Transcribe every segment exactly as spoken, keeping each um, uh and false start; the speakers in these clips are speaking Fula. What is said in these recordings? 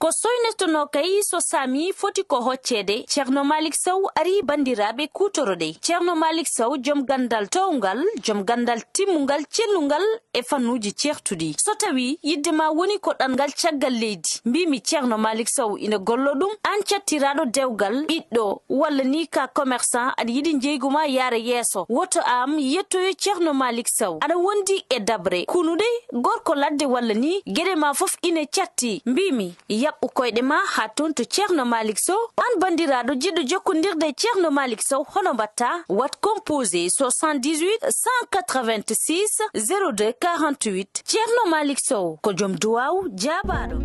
Ko soynetonoo kay so saami foti ko hocceede, Ceerno Maalik Sow arii banndiraaɓe kuutoroɗe. Ceerno Maalik Sow, jom ganndal toowngal, jom ganndal timmungal, cellungal e fannuuji ceertuɗi. So tawii yiɗde ma woni ko ɗanngal caggal leydi, mbiimi Ceerno Maalik Sow ina golloo ɗum, aan cattiraaɗo dewgal, ɓiɗɗo, walla ni ka commerçant, aɗa yiɗi njeeygu ma yaara yeeso, woto aan yettoyo Ceerno Maalik Sow. Aɗa wondi e daɓre, kunuɗe, gorko ladde walla ni, geɗe ma fof ina catti. Mbiimi, yaɓɓu koyɗe ma haa toon to Ceerno Maalik Sow. Aan banndiraaɗo jiɗɗo jokkondirde e Ceerno Maalik Sow, hono mbaɗtaa? Waɗ composé soixante-dix-huit cent quatre-vingt-six zéro deux quarante-huit. Ceerno Maalik Sow ko jom duwaaw jaabaaɗo.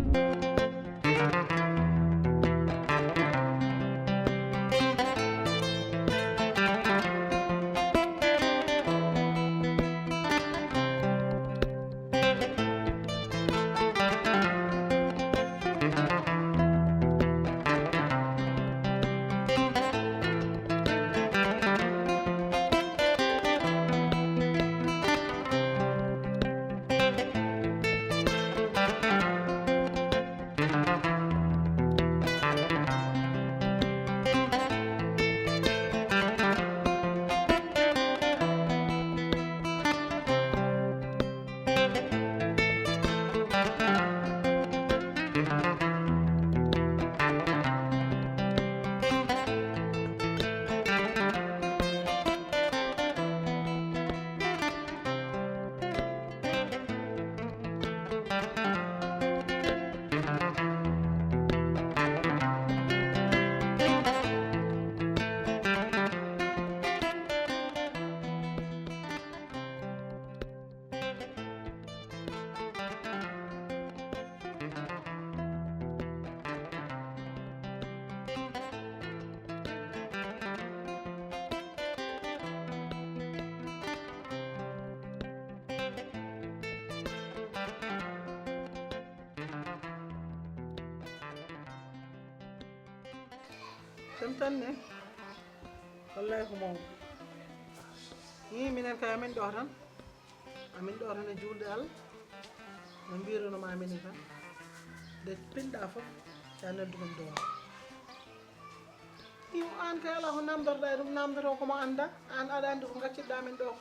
Ɗum tan ne, wallahi ko mawɗum. Ii, minen kay amin ɗo tan, amin ɗo tan e juulde Allah, no mbiruno ma minen tan. Nde pinɗa fof, ya noddu ɗum ɗo. Ii, aan kay alaa ko namdorɗa e ɗum, namdoto ko mo annda, aan aɗa anndi ko gaccirɗa min ɗo ko.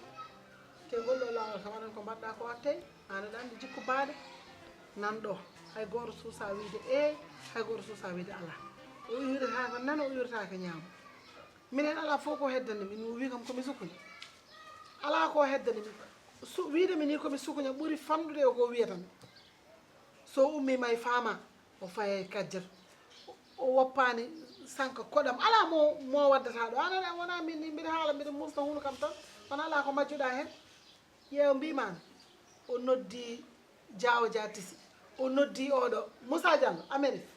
Te ngol ɗo laawol kam, aɗa ko mbaɗɗa ko wattey, aan aɗa anndi jikku baaɗe nan ɗo. Hay gooto suusa wiide eey, hay gooto suusa wiide alaa. O iwretaake nano, o iwretaake ñaamo. Minen alaa fof ko heddani min, o wii kam ko mi sukuña. Alaa ko heddani min. Su-, wiide mi ni ko mi sukuña ɓuri fanɗude e ko wiyata mi. So ummii may faama, o faya e kajjata. O woppaani sanka koɗam. Alaa mo, mo waddata ɗo. Anan en wona min ni mbiɗa haala, mbiɗa musna hunu kam tan. Kono alaa ko majjuɗa heen. Ƴeew mbimaami. O noddi Jaawo Jaatisi. O noddi oɗo Moussa Diallo, Amérique.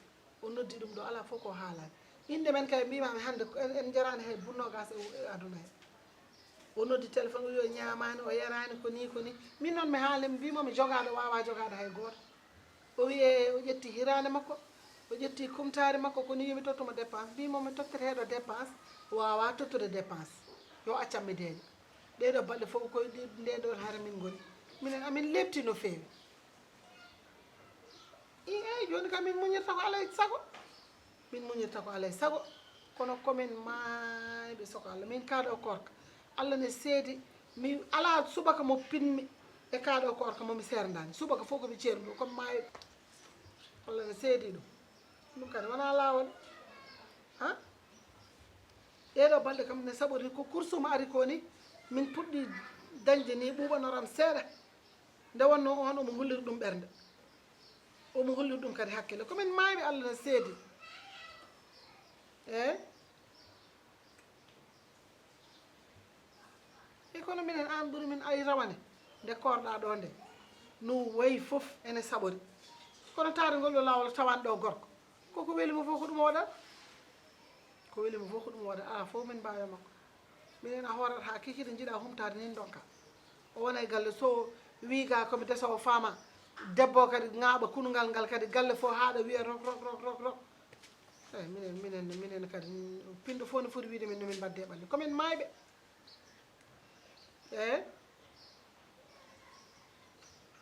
O noddi ɗum ɗo, alaa fof ko haalaani. Innde men kay mbimaami hannde ko en, en njaraani hay bunno gas e, e aduna he. O noddi téléphone, o wi o ñaamaani, o yaraani, ko nii, ko nii. Min noon mi haalni mo, mbiymo mi jogaaɗo waawaa jogaade hay gooto. O wi e, o ƴetti hiraande makko, o ƴetti kumtaari makko, ko nii yo mi tottu mo dépense. Mbiymo mi totteteeɗo dépense, waawaa tottude dépense. Yo accam mi deeƴa. Ɗee ɗoo balɗe fof ko koye ɗi, ndee ɗoo hare min ngoni. Minen, amin leepti no feewi. I, eey, jooni kam min muñirta ko alaa e sago. Min muñirta ko alaa e sago. Kono ko min maayɓe soko Allah. Min kaaɗo koorka. Allah ne seedi. Mi alaa subaka mo pinmi e kaaɗo koorka mo mi seerndaani. Subaka fof ko mi ceerndo, ko mi maayɓe. Allah ne seedi ɗum. Ɗum kadi wonaa laawol. Ha? Ɗee ɗoo balɗe kam ne saɓori ko kursu mo ari ko ni. Min puɗɗi dañde ni ɓuuɓanoram seeɗa. Nde wonnoo oon omo holliri ɗum ɓernde, omo holliri ɗum kadi hakkille. Ko min maayɓe, Allah no seedi. Eey. E kono minen, aan ɓuri min ay rawane. Nde koorɗaa ɗo nde, no wayi fof ene saɓori. Kono taade ngol ɗo laawol tawaan ɗo gorko. Koko weli mo fof ko ɗum o waɗata. Ko weli mo fof ko ɗum o waɗata. Alaa fof min mbaawi e makko. Minen a hoorat haa kikiiɗe njiɗa humtaade nin ndonka. O wona e galle, so wii ga ko mi desa o faama. Debbo o kadi ŋaaɓa kunungal ngal kadi galle fof haaɗa wiya rok, rok, rok, rok, rok. Eey, minen, minen, minen kadi pinɗo fof no foti wiide min no min mbaɗde e ɓalli. Ko min maayɓe. Eey.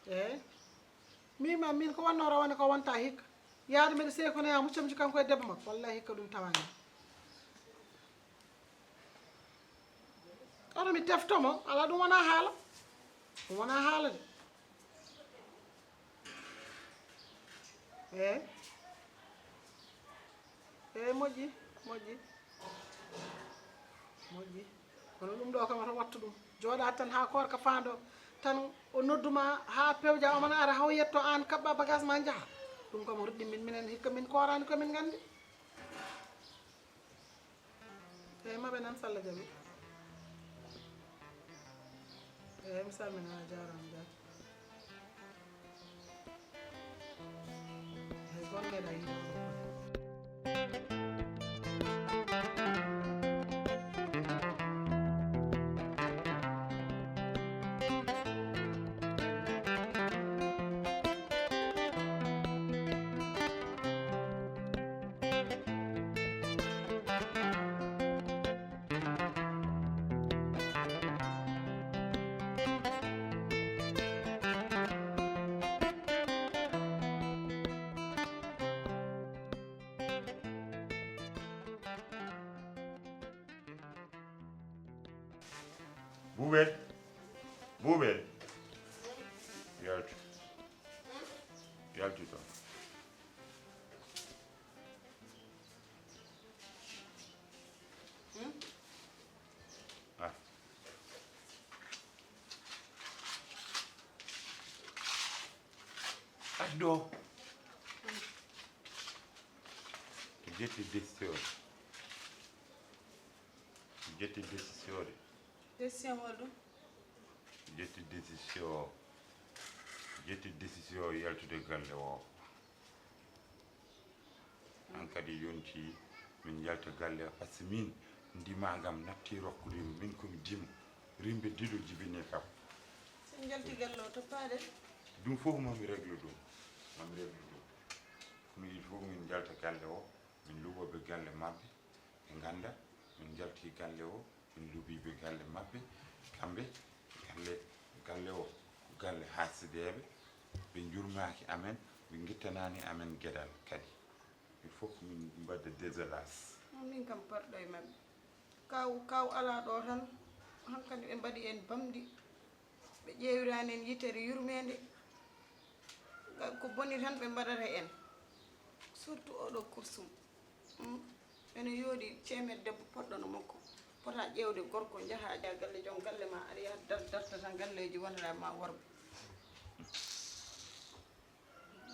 Eey. Min ma, min ko wonno rawane ko wonta hikka. Yaade mbeɗa seekonoya muccam ji kanko e debbo makko, wallahi hikka ɗum tawani. Oto mi tefto mo, ala ɗum wona haala. Ɗum wona haala de. Eyi. Eyi, moƴƴi, moƴƴi. Moƴƴi. Kono ɗum ɗo kam oto wattu ɗum. Jooɗa tan haa koorka faando. Tan o nodduma haa pewja, omo ara haw yetto aan kaɓɓa bagage ma njaha. Ɗum kam o ruɗɗi min, minen hikka min koorani ko min nganndi. Eyi, maɓe nan salla jaɓi. Eyi, mi salmina a jaarama jaarama. Eyi, gon meeɗa yiide. Buubel. Buubel. Yaltu. Yaltu toon. Ah. Addo. Jetti décision. Jetti décision de. Décision hol ɗum? Jetti décision. Jetti décision yaltude galle o. An kadi yonti min njalta galle, par ce que min ndimagam natti rokkude min komi dimo. Rimbe dido jibine kam. Sen njalti galle o to paade. Ɗum fof mami règle ɗum. Mami règle ɗum. Kono il faut min njalta galle o, min luɓoɓe galle maɓɓe. Ɓe ngannda, min njalti galle o, min luɓiiɓe galle maɓɓe, kamɓe, galle, galle o, ko galle haasideeɓe, ɓe njurmaaki amen, ɓe ngittanaani amen geɗal kadi. Il faut ko min mbaɗda désolage. Min kam parɗo e maɓɓe. Kaw, kaw alaa ɗo tan, hankadi ɓe mbaɗi en bamndi, ɓe ƴeewiraani en yitere yurmeende. Ko boni tan ɓe mbaɗata en, surtout oɗo Kursum. Hmm? Ene yooɗi ceemeɗ debbo poɗɗo no makko. Pota ƴeewde gorko, njaha ƴeewa galle joom galle ma, aɗa yaha dar-, darta tan galleeji wonata e ma worɓe.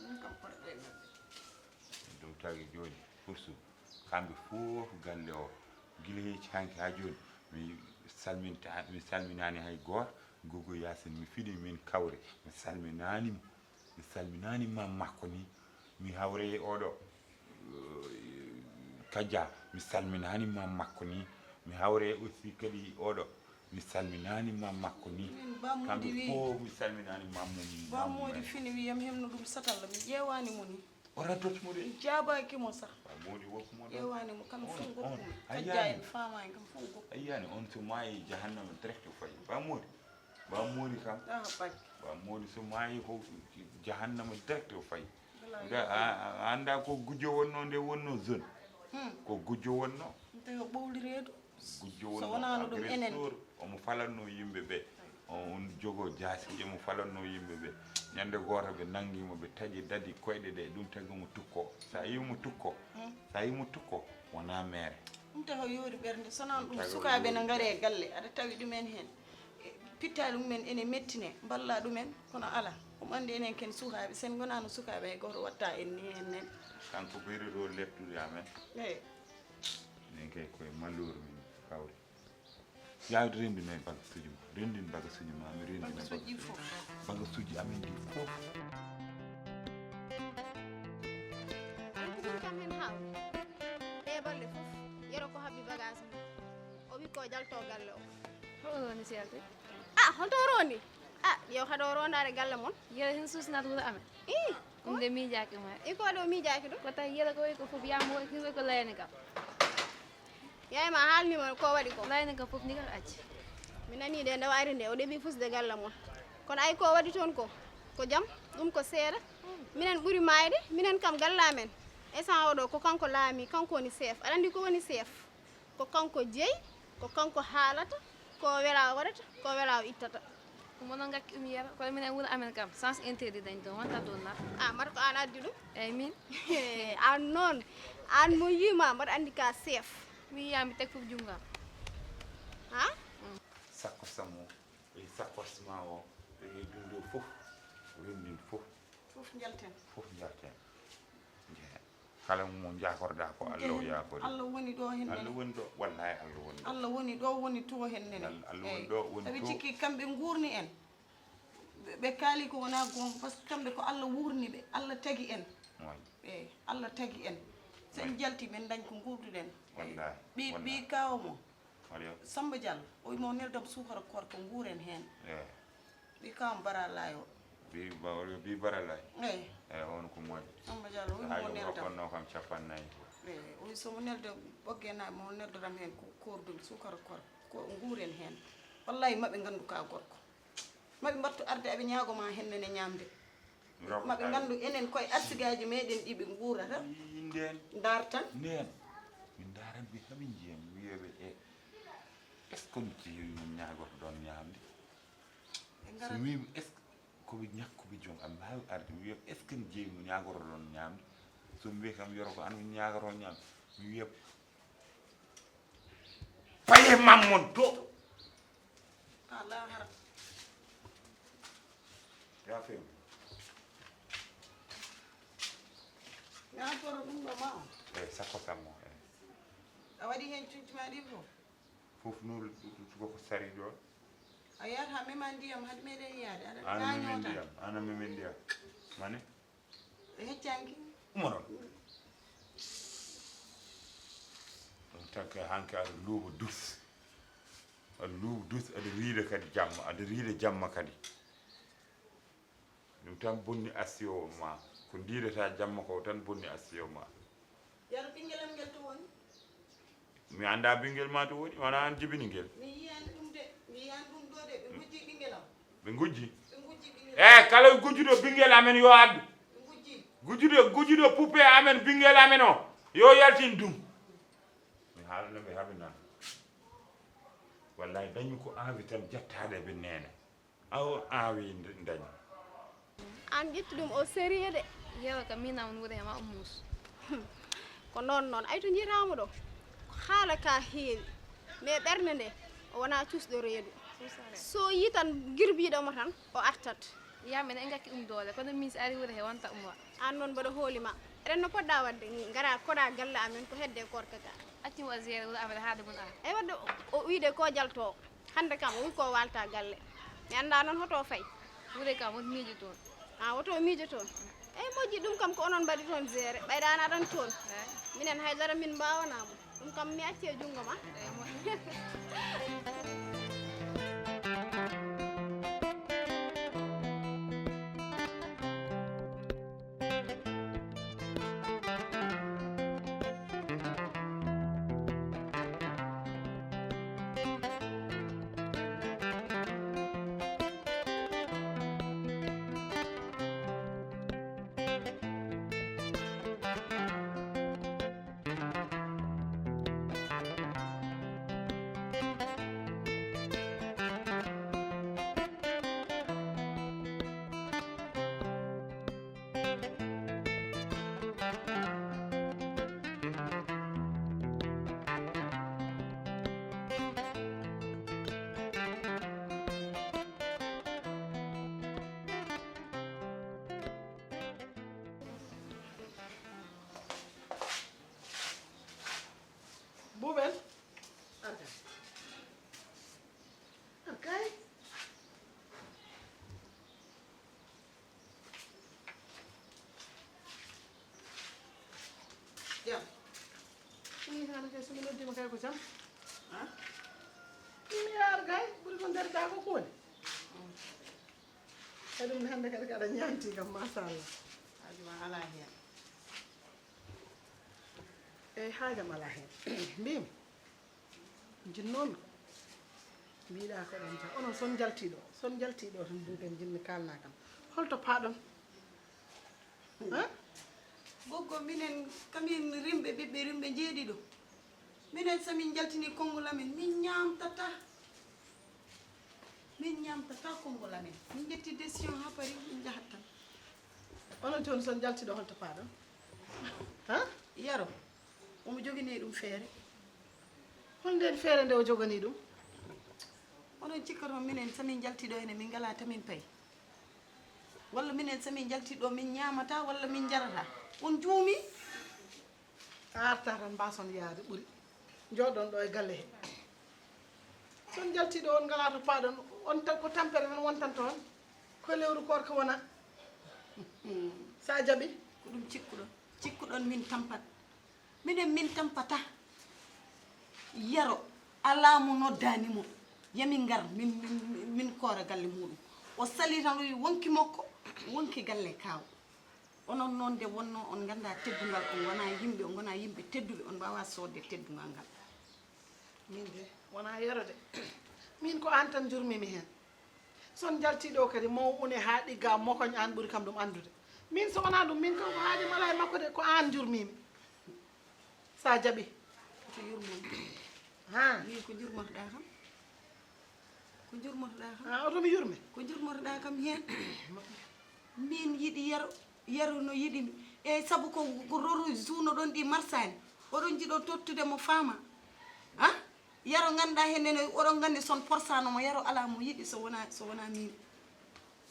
Min kam poɗɗo e maɓɓe. Ɗum tagi jooni, Kursum, kamɓe fof galle o, gila hecci hanki haa jooni, mi salminta, mi salminaani hay gooto. Gogo Yaasin, mi fini min kawre, mi salminaani mo. Mi salminaani mam makko ni. Mi hawre e oɗo, eh, Kaja, mi salminaani mam makko ni. Mi hawre aussi kadi oɗo, mi salminaani mam makko ni. Min Ba Moodi kamɓe wi-, fof mi salminaani mam mum, Ba mam Moodi mum. Fini wiyam hemno ɗum satalla, mi ƴeewaani mo ni. O raddoto mo de. Mi jaabaaki mo sax. Ba Moodi wokku mo ɗo. Ƴeewaani mo, kam on, fof on, gokku mo. A Kaja yiyaani? En faamaani, kam fof gokku. A yiyaani on so maayi jahannama direct o fayi. Ba Moodi. Ba Moodi kam. Ah, bak. Ba Moodi so maayi ko jahannama direct o fayi. Wala. Nda, a, a, a annda ko gujjo wonno nde wonno zone. Hmm. Ko gujjo wonno. Nte yo ɓowli reedu. Gujjo wonno. So wonaano ɗum enen. Agresseur, omo falanno yimɓe ɓe. On jogo jaasi, omo falanno yimɓe ɓe. Ñande gooto ɓe nanngi mo, ɓe taƴi dadi koyɗe ɗe, ɗum tagi mo tukko. Sa yi mo tukko, hmm, sa yi mo tukko, wona meere. Ɗum taho yoori ɓernde, so noon ɗum sukaaɓe no ngari e galle, aɗa tawi ɗumen heen. E, pittaali mumen ene mettine, mballa ɗumen, kono alaa. Omo anndi enen ken sukaaɓe, sen ngonaano sukaaɓe, hay gooto watta en ni heen nen. Kanko ɓeydoto leptude amen. Eey. Min kay koye malluuru min kawri. Yaa renndin e bagasuuji ma, renndin bagasuuji ma, mi renndina bagasuuji fof. Bagasuuji amen ɗi fof. Alkuɓur kam hen haaw. Ɗee balɗe fof, Yero ko haɓɓi bagage mum. O wi ko jalto galle o. Hol woni si yalti? Ah, holto o rondi? Ah, ƴeew haɗo o rondaade galle mon. Yero hen suusnat wuro amen. Ih, ɗum de miijaaki ma. I ko ɗo miijaaki ɗum? Ko tawi Yero ko wi ko fof yaamo ko wi ko layani kam. Yaay ma haalni ma ko waɗi ko? Layani kam fof ni kam acci. Mi nani de nde waari nde, o ɗeɓi fusde galle mon. Kono ay ko waɗi toon ko? Ko jam? Ɗum ko seeɗa. Minen ɓuri maayde, minen kam galle amen. Instant oɗo ko kanko laami, kanko woni chef. Aɗa anndi ko woni chef? Ko kanko jeyi, ko kanko haalata, ko wela o waɗata, ko wela o ittata. Ɗum onon ngakki ɗum yero, kono minen wuro amen kam, sens interdit dañ ɗon, wonta ɗon na. Ah, mata ko aan addi ɗum? Eeyi, min. Aan noon, aan mo yiima, mbaɗa anndi ka chef. Mi yiya, mi teg fof junngo am. Ha? Sakko sammo, e sakko asma o, e ɗum ɗo fof, renndin fof. Fof njalten. Fof njalten. Njehe. Kala mo njaakorɗaa ko Allah o yaakori. Allah woni ɗo hen nene. Allah woni ɗo, wallahi Allah woni ɗo. Allah woni ɗo, woni to hen nene. Allah, Allah woni ɗo, woni to. Eɓe cikki kamɓe nguurni en. Ɓe, ɓe kaali ko wonaa goonga, par ce que kamɓe ko Allah wuurni ɓe, Allah tagi en. Wallahi. Eyi, Allah tagi en. So en njalti, men dañ ko nguurduɗen. Wallahi. Ɓi, ɓi kaaw mo. Wallahi. Samba Diallo, o wimo neldam suukara koor ko nguuren heen. Eyi. Ɓi kaaw mo Bara Laay o. Ɓi Ba-, ɓi Bara Laay? Eyi. Eyi, on ko moƴƴo. Samba Diallo, o wimo neldam. Rokkonno kam cappannayi ko. Eyi, o wi so mo nelda ɓogge nayi, mo neldoram heen ko koordum suukara koor, ko nguuren heen. Wallahi, maɓe nganndu ka gorko. Maɓe mbattu arde aɓe ñaago ma hennene ñaamde. Maɓe nganndu enen koye arsigaaji meɗen ɗi ɓe nguurata. Nden. Ndartan. Nden. Min ndaran ɓe haɓe njiya mi wiyaɓe e est ce que on jeewi mo ñaagotoɗon ñaamde? So wiimi est ce que koɓe ñakkuɓe joom aɓe mbaawi arde mi wiyaɓe est ce que on jeewi mo ñaagotoɗon ñaamde? So mbi kam yoro ko an min ñaagoto ñaamde mi wiyaɓe Paye mammon to. Ala har. Ya fem. Ya toro ɗum ɗo ma o. E sakko sammo e. A waɗi heen cuuji ma ɗi fof? Fof nuru koko sari ɗo. A yiyata mema ndiyam haɗi meɗen yiyaade aɗa ana memen ndiyam ana memen ndiyam mane. Heccanki. Umaron. Ɗum tagga hanke aɗa luuba dus. Aɗa luuba dus aɗa riida kadi jamma aɗa riida jamma kadi. Ɗum tan bonni assiyo ma. Ko ndiidata jamma ko tan bonni assiyo ma. Yaro ɓinngel am ngel to woni? Mi anndaa ɓinngel ma to woni, wona aan jibini ngel. Mi yiyaani ɗum de, mi yiyaani ɗum ɗo de, ɓe ngujji ɓinngel am. Ɓe ngujji? Ɓe ngujji ɓinngel am. Eyi, kala gujjuɗo ɓinngel amen yo addu. Ɓe ngujji. Gujjuɗo, gujjuɗo poupée amen, ɓinngel amen o, yo yaltin ɗum. Mi haalana ɓe haɓe nan. Wallahi dañmi ko envie tan jettaade ɓe neene. Aw awi dañ. Aan ƴetti ɗum au sérieux de. Yeewa ka mina on wure ma ummus. Ko noon noon ay to njiyataamo ɗo ko haala ka heewi mais ɓernde nde o wonaa cuusɗo reedu. So yii tan girbiiɗo mo tan o artat. Yamin en ngakki ɗum doole kono min si ari wure he wonta umma. Aan noon mboɗo hooli ma eɗen no poɗɗa waɗde ngara koɗa galle amen ko hedde korka ka. Acci mo a géré wuro amen haade mun ara. Ay wadde o wiide ko jalto. Hannde kam o wi ko waalta galle. Mi anndaa noon hoto o fayi. Wure kam woto miijo toon. A woto o miijo toon. Eyi moƴƴi ɗum kam ko onon mbaɗi toon géré ɓayɗa an aɗan toon. Minen haydara min mbaawanaa mo. Ɗum kam mi acci e junngo ma. Buubel. Arkay. Arkay. Jam. Ɗum ni hannde kay so mi noddiima kay ko jam. Mi yaar kay ɓuri ko nder daa ko kuuɗe. Kadi ɗum hannde kadi kaɗa ñaanti kam machallah. Haaju ma alaa heen. Eyi haajam alaa heen. Mbimi. Jinnoomi ko mbiɗa ko ɗon tan onon son njaltii ɗo son njaltii ɗo tan ɗum ken jinmi kaalna kam holto paaɗon. Ko minen, kamin rimɓe, ɓiɓɓe rimɓe jeeɗiɗo. Minen, so min njaltinii konngol amen, min ñaamtata. Min ñaamtata konngol amen. Min ƴetti décision haa paari, min njahat tan. Onon jooni, so on njaltii ɗo, holto paaɗon? Ha? Yero, omo joganii ɗum feere. Hol ndeen feere nde o joganii ɗum? Onon cikkaton minen, so min njaltii ɗo hene, min ngalaa to min payi? Walla minen, so min njaltii ɗo, min ñaamataa walla min njarataa? On juumii. A arta tan, mbaason yahde ɓuri. Njooɗon ɗo e galle he. So on njaltii ɗo, on ngalaa to paaɗon, on tan ko tampere tan wontan toon. Ko lewru koorka wona. So a jaɓii? Ko ɗum cikkuɗon. Cikkuɗon min tampat. Minen min tampata. Yero, alaa mo noddaani mo. Yo min ngar, min, min, min koora galle muuɗum. O salii tan, o wii wonki makko, wonki galle kaaw. Onon noon nde wonnoo, on nganndaa teddungal, on ngonaa yimɓe, on ngonaa yimɓe tedduɓe, on mbaawaa soodde teddungal ngal. Min de, wonaa Yero de. Min ko aan tan njurmiimi heen. So on njaltii ɗo kadi, mo une haa ɗigga, mokoñ, aan ɓuri kam ɗum anndude. Min so wonaa ɗum, min kam ko haaju mi alaa e makko de, ko aan njurmiimi. So a jaɓii. Ko yurmo. Ha? Min ko njurmotoɗaa kam? Ko njurmotoɗaa kam? Ha, oto mi yurme? Ko njurmotoɗaa kam heen? Min yiɗi Yero, Yero no yiɗi mi. Eey, sabu ko, ko roro suuno ɗon ɗi marsaani. Oɗon njiɗo tottude mo faama. Ha? Yero nganndaa heen nene, oɗon nganndi son porsaano mo, Yero alaa mo yiɗi so wonaa, so wonaa min.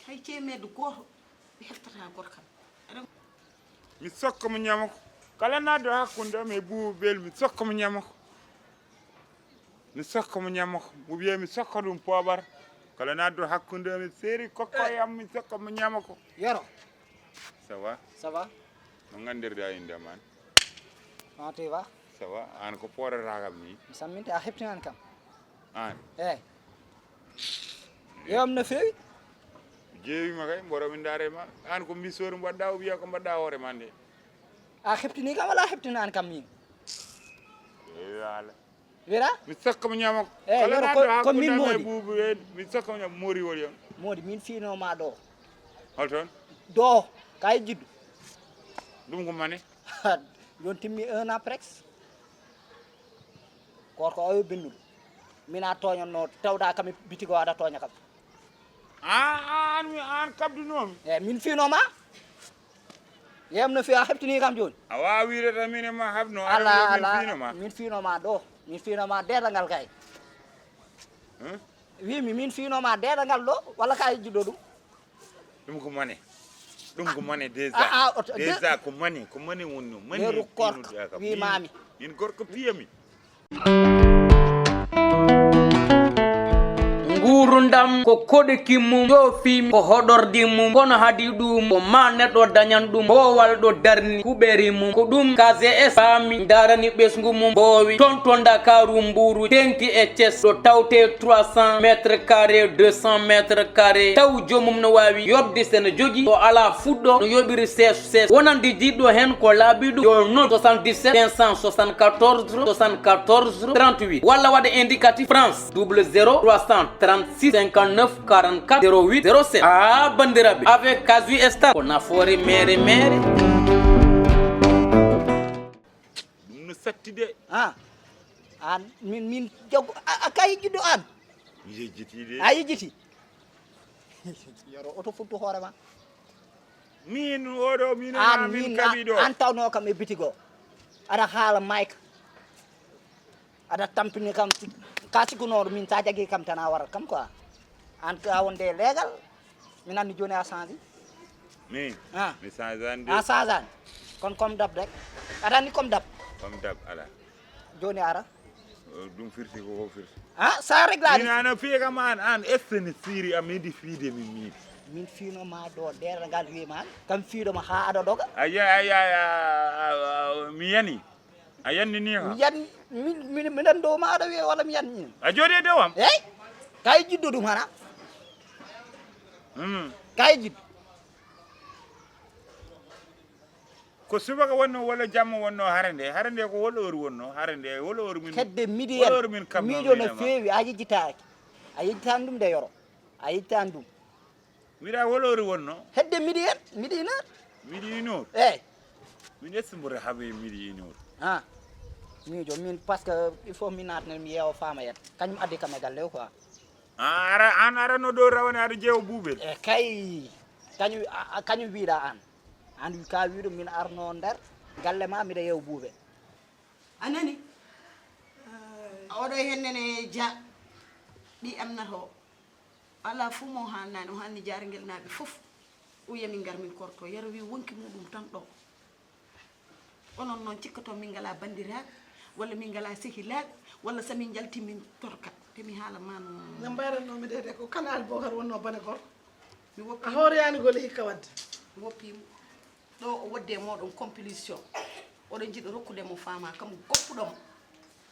Hay ceemeedo gooto mi heftataa gorkam. Aɗa Mi sokka mo ñamako. Kala naatɗo hakkunde am e buubu bel, mi sokka mo ñamako. Mi sokka mo ñamako. Mo wiya mi sokka ɗum poobar. Kala naatɗo hakkunde am e seeri kokko e am, mi sokka mo ñamako. Yero, Ça va? Ça va? No nganndirɗaa innde am aan? Comment tu vas? Ça va? Aan ko pooɗataa kam nii? Mi samminte, a heptinani kam. Aan? Eey. Yeewam no feewi? Mi jeewi ma kay, mboɗo mi ndaare ma. Aan ko mbisoori mbaɗɗaa, o wiya ko mbaɗɗaa hoore ma nde. A heptini kam walla a heptinaani kam miin? Eey, ala. Wira? Mi sokka mo ñaama ko. Eey, kala Yero, naatɗo ko, ko min hakkunde am e moodi. Buubu, eey, mi sokka mo ñaama moori woni on. Moodi, min fiinoo ma ɗo. Hol toon? Ɗo, kay jiddu. Ɗum ko mane? Jooni timmi un an presque. Koor ko oyo binnuɗo. Min a tooñatno, tawɗa kam e bitigo aɗa tooña kam. Aan, aan, aan, aan kabdunoomi. Eey, min fiinoo ma. Yeewam no feewi, a heptini kam jooni? A waawaa wiide tan min e ma habno, aɗa Ala, wiya min ala, fiino ma. Min fiino ma ɗo. Min fiino ma deedangal kay. Hein? Wiimi, min fiino ma deedangal ɗo, walla ka yejjuɗo ɗum? Ɗum ko mane. Ɗum ko mane déjà. Ah, ah, oto, de- Déjà ko mane, ko mane wonno. Mane Leeru korka, fiinoɗaa kam. Wiimaami. Min, min gorko piyami. Nguurndam ko koɗki mum, joofi mum, ko hoɗordi mum, kono hadi ɗum, ko ma neɗɗo dañan ɗum, boowal ɗo darni kuɓeri mum. Ko ɗum K G S faami, ndarani ɓesngu mum, boowi. Toon to Ndakaaru, Mbuuru, teŋti e Thiès, ɗo tawte trois cents mètres carrés, deux cents mètres carrés, taw joomum no waawi yoɓde, so ene jogii, o alaa fuɗɗo, no yoɓiri seeso seeso. Wonande jiɗɗo heen ko laabi ɗum, yo noddu soixante-dix-sept cinq cent soixante-quatorze soixante-quatorze trente-huit, walla waɗa indicatif France, double zéro trois cent trente-six cinquante-neuf quarante-quatre zéro huit zéro sept. Ah, banndiraaɓe, avec Casu Star, ko nafoore meere meere. Ɗum no satti de. Ah, an, min, min jago, a, a ka yejjitɗo an? Mi yejjitii de. A yejjitii? Yero, oto futtu hoore ma. Min oɗo, min An, min min, kaɓi ɗo. An tawno kam e bitigo. Aɗa haala mayka. Aɗa tampini kam, si-, ka sikkunooɗo min, sa jaggi kam tan a warat kam quoi. An ka wonde leegal, min anndi jooni a change. Min? Ah. Mi change ande. A change an. Kon comme dab rek. Aɗa anndi comme dab? Comme dab ala. Jooni ara. O, ɗum firti ko, ko firti. Ah, sa rek la. Min ana fiye kam an, an, est-ce que ne siri am idi fiide min min? Min fiino ma ɗo, deeral ngal wiima an. Kam fiiɗo ma haa aɗa doga. Aya, aya, aya, a, a, a, mi yani. A yannini ha? Mi yan-, mi, mi, mi nan dow ma aɗa wiya walla mi yanni? A jooɗi e dow am? Eey, kay jiddo ɗum hana? Hmm. Kay jiddo. Ko subaka wonno walla jamma wonno hare nde? Hare nde ko hol heure wonno? Hare nde hol heure min, hedde midi hol en. Heure Min kamno miijo no feewi, a yejjitaaki. A yejjitaani ɗum de Yoro. A yejjitaani ɗum. Mbiɗa hol heure wonno? Hedde midi en, midi une heure. Midi une heure? Eey. Min ƴetti mboɗo haɓe miɗo yiinoto. Ha. Miijo min, parce que il faut mi naatnel mi yeewa faama yet. Kañum addi kam e galle o quoi. Ara an ara no ɗo rawane aɗa jeewa buubel. E kay. Kañum kañum wiiɗa an. An ka wiiɗo min arno nder galle ma miɗa yeewa buube. A nani? Oɗo hennene ja ɓi am nato. Ala fuu mo hannani o hanni jargel naaɓe fof. O wiya min ngar min korto yero wi wonki muɗum tan ɗo. Onon noon cikkato min ngala banndiraaɓe walla min ngala sehilaaɓe walla so min njalti min torka te mi haala ma no. No mbayratnoomi de de ko kan Aali Bookar wonnoo bone gorko. Mi woppi a hooryaani golle hikka wadde. Mi woppiimo ɗo o wadde e mooɗon compétition. Oɗon njiɗo rokkude mo faama kam goppuɗo mo.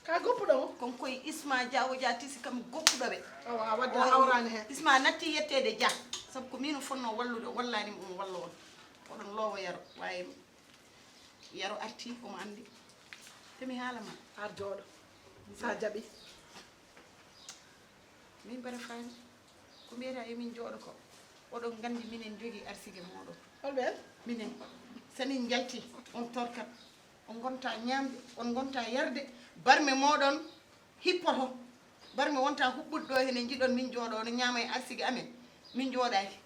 Ka goppuɗo mo? Kon koye Isma Dia o Dia tisi kam goppuɗo ɓe. Awa a wadde a hawraani heen. Isma natti yetteede Dia sabu ko min o fotnoo wallude o wallaani mo omo walla on. Oɗon loowa yaro waaye. Yaro arti omo anndi te mi haala ma. Ar jooɗo sa jaɓi. Min mbaɗa faami ko mbiyata emin jooɗo ko oɗon nganndi minen njogii arsike mooɗon. Holɓeen? Minen so min njalti on torkat on ngonta ñaamde on ngonta yarde barme mooɗon hippoto barme wonta huɓɓude ɗo hene njiɗon min jooɗo no ñaama e arsike amen min jooɗaaki.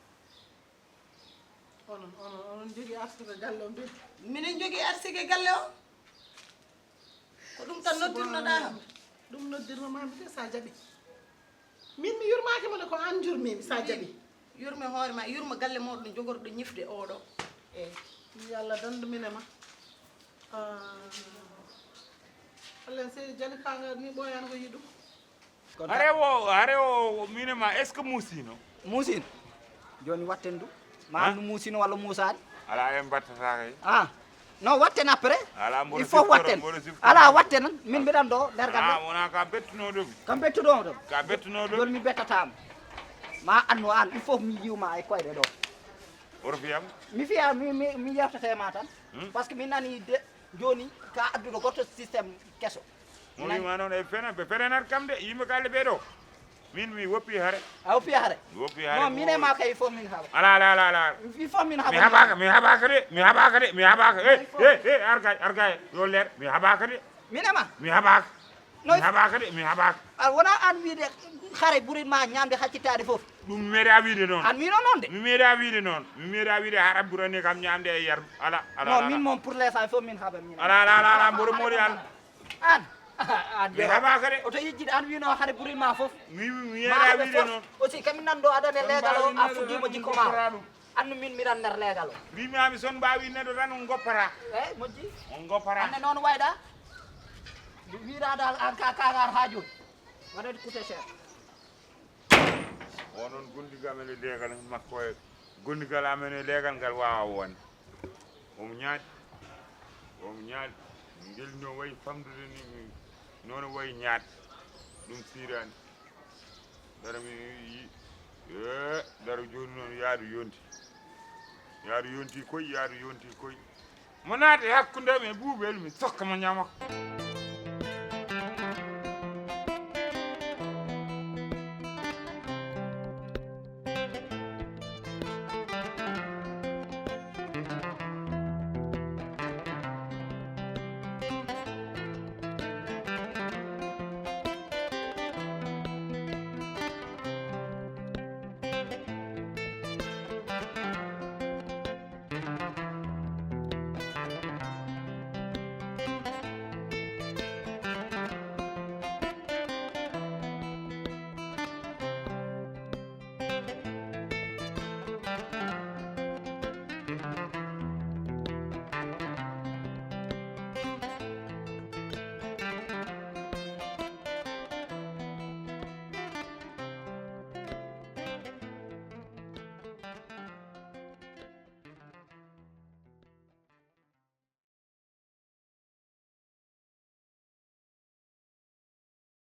Onon onon onon njogii arsude galle on de. Minen njogii arsike galle o. Ko ɗum tan noddirnoɗaa kam. Ɗum noddirno mami de sa jaɓi. Min mi yurmaaki mo de ko an njurmimi sa jaɓi. Yurme hoore ma yurma galle moɗon jogorɗo ñifde oɗo. Eyi. Yo Allah dandu min e ma. Allen seydi jali kaga ni ɓoyan ko yiɗum. Hare o hare o mine ma est ce que muusino? Muusino. Jooni watten du ma anndu muusino walla muusaani. Alaa en mbattata kay. Ah. Non watten après. Alaa mboɗo il faut watten. Alaa watten min mbiɗan ɗo nder galle. Ah wona ka bettunoɗo mi. Kam bettuɗo ɗo. Ka bettunoɗo. Jooni mi bettata mo. Ma annu an il faut mi yiwma e koyɗe ɗo. Oto fiyam. Mi fiya mi mi mi yewtete ma tan. Parce que mi nani de jooni ka adduɗo goto système keso. Mo wima noon e fena ɓe fenanat kam de yimɓe galle ɓe ɗo. Min mi woppi hare. A woppi hare? Mi woppi hare. Non min e ma kay il faut min haɓa. Ala ala ala ala. Il faut min haɓa. Mi haɓaka mi haɓaka de mi haɓaka de mi haɓaka. Eh eh eh argay argay yo leer mi haɓaka de. Min e ma? Mi haɓaka. Mi haɓaka de mi haɓaka. A wona an wiide hare ɓurin ma ñamde haccittaade fof. Ɗum mi meeɗa wiide noon. An wino noon de. Mi meeɗa wiide noon mi meeɗa wiide hara ɓurani kam ñamde e yar ala ala. Non min moom pour l'instant il faut min haɓa min. Ala ala ala ala mboɗo moɗi an. An an mi haɓaka de. Oto yejjit an wino hare ɓurin ma fof. Mi mi yeeɗa wiide noon. Aussi kami nan ɗo aɗa nder leegal o a fuddima jikko ma. Annu min miɗan nder leegal o. Mbimami son mbawi neɗɗo tan on goppata. Eyi moƴƴi. On goppata. Anne noon wayɗa. Wiɗa dal an ka kagar ha joni. Waɗat coûté cher. Onon gondigal amen e leegal makko e gondigal amen e leegal ngal wawa wonde. Omo ñaaɗi omo ñaaɗi ngel no wayi famdude ni nono wayi ñaaɗi ɗum sirani. Dara mi yi e dara joni noon yaadu yonti. Yaadu yonti koy yaadu yonti koy. Mo naati e hakkunde am e buubel mi tokka mo ñamako.